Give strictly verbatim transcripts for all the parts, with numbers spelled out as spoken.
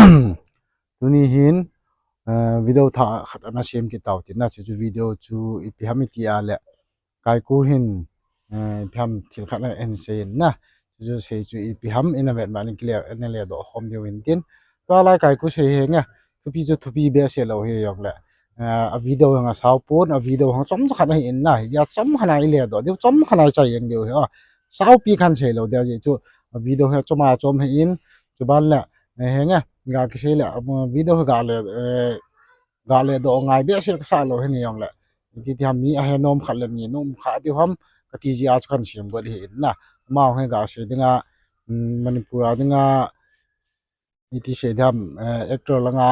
Tuni hin, eh, video thah khat ana sem kit tau tin na, chuchu video chu ipi ham iti a le, Kaiku hin, eh, ipi ham thil khat ana en sei in na, chuchu sei chu ipi ham ina vet ma nin kile, ina le doh khom diu in tin. Tua lai Kaiku sei hi nge, thupi chu thupi behseh lou hi jong le, eh, a video hi nga sao pon, a video hi nga chom khat ahi in na, hijeh a chom khat a i le doh diu, chom khat a i chai jeng diu hi, a, saupi khan sei lou dia ji chu, a video hi chom a chom hi in, chuban le, eh, hi nge, ga kisei le, a, video hi ga le, eh, ga le doh ngai behseh ka sa lou hi ni jong le. Iti ti ham mi a he nom khat le ni nom kha diu ham, ka ti ji a chu khan sem got hi in na. Amau hi ga sei dinga, mm, Manipur a dinga, iti sei diam, eh, actor langa,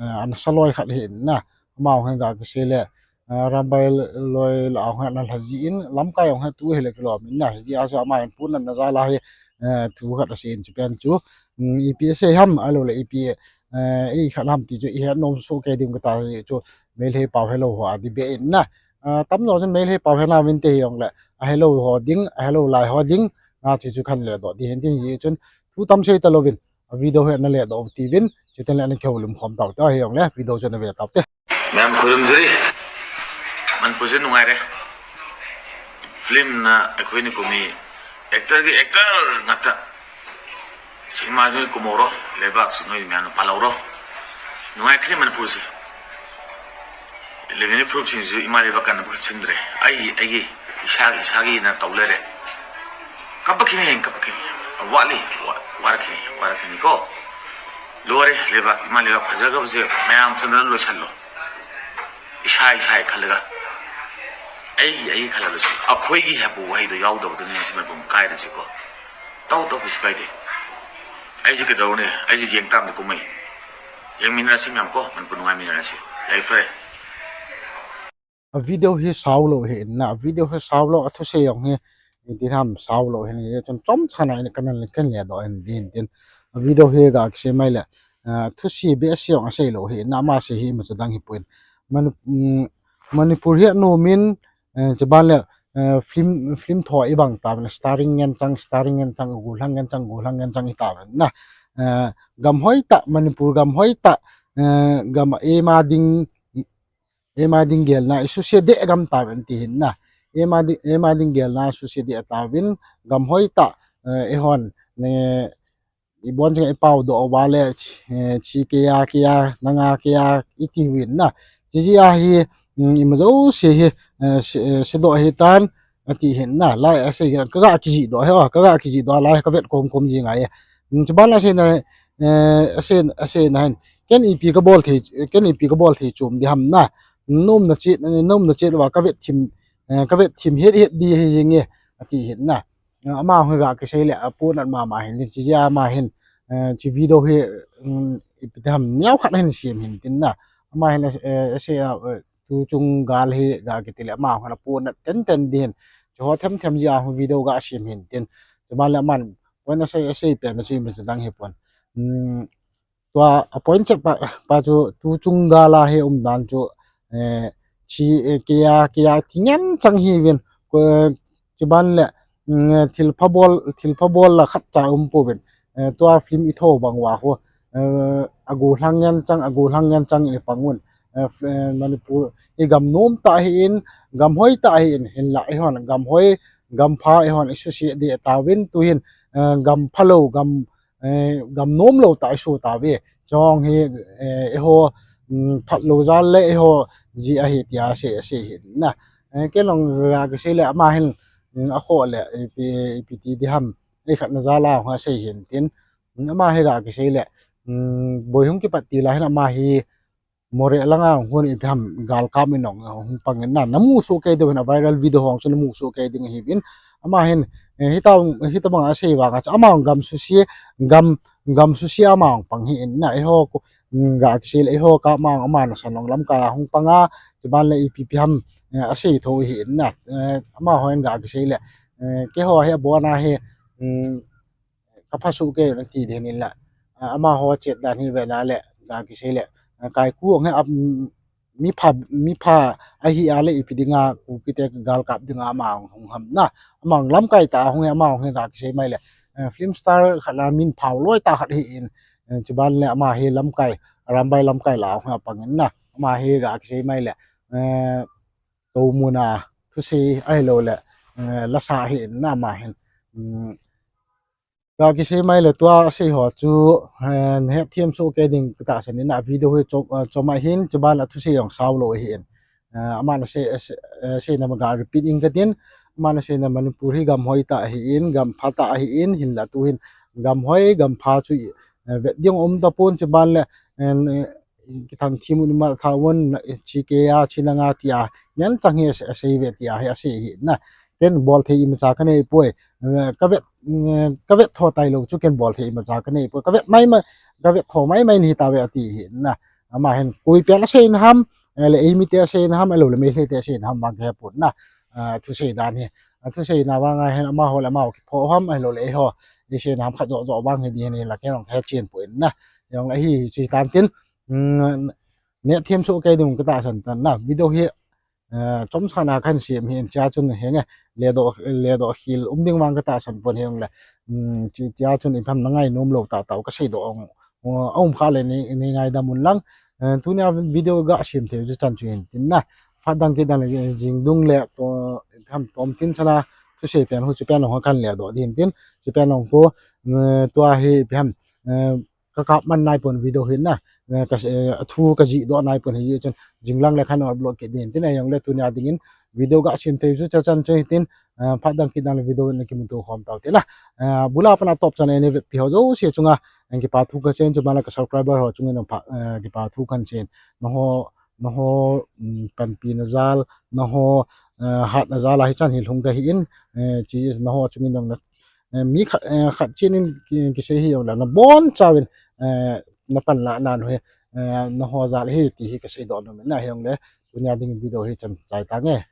eh, ana sa loi khat hi in na. Amau hi ga kisei le, eh, Rambai loi la hung ana lha ji in, lamkai hung he tu hi le kilom in na. Hijeh a chu ama in pun na ja la hi, eh, thu khat a sei in chu pen chu. Mm, ipi sei ham, ahilou le ipi, eh, i khat ham ti chu i he nom soh kei ding ka ta hi chu Meitei pau helou ho a di be in na. Ah, tam lou chun Meitei pau he na vin te hi jong le, a helou ho ding, a helou lai ho ding, a chi chu khan le doh di hin tin hi chun thu tam sei ta louvin, a video hi na le doh ti vin, chu ten le na keu lum khom tau ta hi jong le, video chu na ve tau te. Ma'am khulum jiri, man pu jin nungai re. Film na, a khui ni kumi, actor ki actor ngata. Cinema jong kumo ro, leibak chu noi mia no palou ro. Nungai kri man pu si. Levini proof sin ju ima leibak kan ba chindre. Ai, ai, isa, isa gi na tau le re. Kapa kini, kapa kini. Wali, wa, war kini, war kini ko. Lo re, leibak, ima leibak, phaja ga je, mayam chandra lo chalo. Isa, isa, khalaga. Ai, ai, khalalo si. Akhoi gi hapu, hai do, yau do, do, ni si ma bum kai de si ko. Tau tau kis kai de. Ai ji ka dau ne, ai ji jeng tam de kumai. Jeng min ra si miam ko, man pun ngai min ra si. Lai fre. A video hi sao lou hi in na, a video hi sao lou, a thusei jong hi, iti ham sao lou hi in, chom chom chana in kan le kan le doh in din tin. A video hi ga kisei mai le, ah, thusei behseh jong a sei lou hi in na, ama sei hi ima cha dang hi pon. Mani-, mm, Manipur hi a nom in, eh, chuban le, eh, film, film tho i bang ta, starring ngen chang, starring ngen chang, gollhang ngen chang, gollhang ngen chang i ta na. Eh, gam hoi ta, Manipur gam hoi ta, eh, gam ema ding, ema ding gelna i susia de gam ta ven ti hin na. Ema ding, ema ding gelna i susia de ta vin, gam hoi ta, eh, i hon, ne, i bon chang i pau do ba le, eh, chi ke ya, ke ya, nanga ke ya, i ti vin na. Chi ji a hi, mm, i ma jo si hi, eh, si, eh, si do hi tan, a ti hin na. Lai a sei ka ga ki ji do he, ka ga ki ji do lai ka vet kom kom ji ngai. Mm, chuban la sei na, eh, a sei, a sei na hin. Ken ipi ka bol thei, ken ipi ka bol thei chom di ham na. Nom na chi, nom na chi wa ka vet thim, eh, ka vet thim het het di hi jing e, a ti hin na. Eh, ama hi ga kisei le, a pon at mama hin, chi ja ama hin, eh, chi video hi, mm, ipi ti ham, neo khat hin sem hin tin na. Ama hin, eh, sei a, eh, tu chung gal hi ga kiti le, ama hin a pon at ten ten di hin. Chi ho them them ji a hi video ga sem hin tin. Chuban le aman, pon a sei, a sei pen na chu ima cha dang hi pon. Mm, Tua a point chet pa, pa chu tu chung gal a hi um dan chu, eh, chi, eh, ke ya, ke ya ti ngen chang hi vin, ko, chuban le, mm, thil pha bol, thil pha bol la khat cha um pu vin. Eh, tua film i tho bang wa ho, eh, a gollhang ngen chang, a gollhang ngen chang i pang un. Eh, f-, eh, Manipur i gam nom ta hi in, gam hoi ta hi in, hin la i hon, gam hoi, gam pha i hon, i susia de ta vin, tu hin, eh, gam pha lou, gam eh, gam nom lou ta i su ta ve. Chong hi, eh, i ho, mm, phat lou jal le i ho ji a hi ti a sei, a sei hin na. Eh, ken long ga kisei le ama hin, mm, a kho le, ipi, ipi ti di ham, i khat na jal a hung a sei hin tin. Mm, ama hi ga kisei le, mm, boi hung kipat ti la hin ama hi, Moreh langa hung hun ipi ham galkap in hung pang in na, na mu soh kei diu hin a viral video hung chu na mu soh kei ding hi vin. Ama hin, eh, hita, hita bang a sei vang a chu ama hung gam susia, gam, gam susia ama hung pang hi in na, i ho ko, mm, ga kisei le, i ho ka ama, ama na san long lam ka hung pang a, chuban le ipi pi ham, eh, a sei tho hi in na, eh, ama ho in ga kisei le, eh, ke ho hi a bon a hi, mm, ka pha soh kei na ti den in la. Ah, ama ho chet dan hi ve la le, ga kisei le. Ah, Kaiku hung hi a, mm, mi pha, mi pha a hi a le ipi dinga, Kuki te galkap dinga ama hung ham na. Ama hung lamkai ta hung hi, ama hung hi ga kisei mai le. Ah, film star khat la min phau loi ta khat hi in. Eh, chuban le ama hi lamkai, Arambai lamkai lah a hung apang in na. Ama hi ga kisei mai le, eh, tomun a thusei ahilou le, eh, lasa hi in na ama hin. Hmm. Ga kisei mai le tua asei ho chu, eh, nahet them soh kei ding katahsan in na, video hi chom, eh, chom ahin, chuban a thusei jong sao lou ahin. Eh, aman asei, eh, sei, eh, seina ma ga repeat in katin, aman aseina Manipur hi gam hoi tah ahin, gam pha tah ahin, hinla tu hin gam hoi, gam pha chu, eh, vet ding um tapon chuban le, eh, kithang thim un imal tha un, eh, chi ke a, chi na nga tia, ngen chang hi ase, asei ve tia, hi asei hi na. Ken bol thei imacha kanei poi, eh, kavet, eh, kavet tho tailou chu ken bol thei imacha kanei poi. Kavet mai ma, kavet tho mai mai ni ta ve ati hi na. Ama hin koi pen asei na ham, eh, le eimi te asei na ham, ahilou le Meitei te asei na ham vang kahe pon na. Ah, thusei dan hi. Ah, thusei na vang a hin amaho le amaho kipho ham, ahilou le eiho isei na ham khat jo jo vang hi di hin la ken jong kahe chen poi na. Jong la hi, hi chi tan tin. Hmm, nahet them soh kei ding katahsan tan na. Video hi, eh, chomcha na kahin sem hi in chia chun henge, ledoh, ledoh khel um ding vang katahsan pon hi jong le. Hmm, chi tia chun ipi ham na ngainom lou tah tah u kasei doh ong, uh, aum kha le nei, nei ngaidam un lang. Eh, tunia video ga sem thei u chu chan chu hin tin na. Phat dang kit dang le, eh, jing dung le to, ipi ham tom tin chana thusei pen hu chu pen long ho kahin ledoh ding hin tin. Chu pen long ko, eh, tua hi ipi ham, eh, kakap man nai pon video hi na. Eh, ka, eh, athu kajih doh nai pon hi chun jing lang le kahin upload kit ding tin, ajong le tunia dingin video ga sem thei u chu chan chu hin tin, eh, phat dang kit dang le video na kimuto khom tau te na. Eh, bula pana top chan a nei vetpi ho jouse chunga, eh, kipa thu kahin sei in, chuban le ka subscriber ho chunga jong pha, eh, kipa thu kahin sei in. Naho, naho, mm, panpina jal, naho, eh, hatna jal a hichan hi lhung kahi in, eh, chi naho chunga jong na, eh, mi khat, eh, khat chen in ki, kisei hi jong le nabon chauvin, eh, napan lah nan u hi, eh, naho jal hi ti hi kasei doh nom in na, hi jong le tunia ding video hi chan chai tange.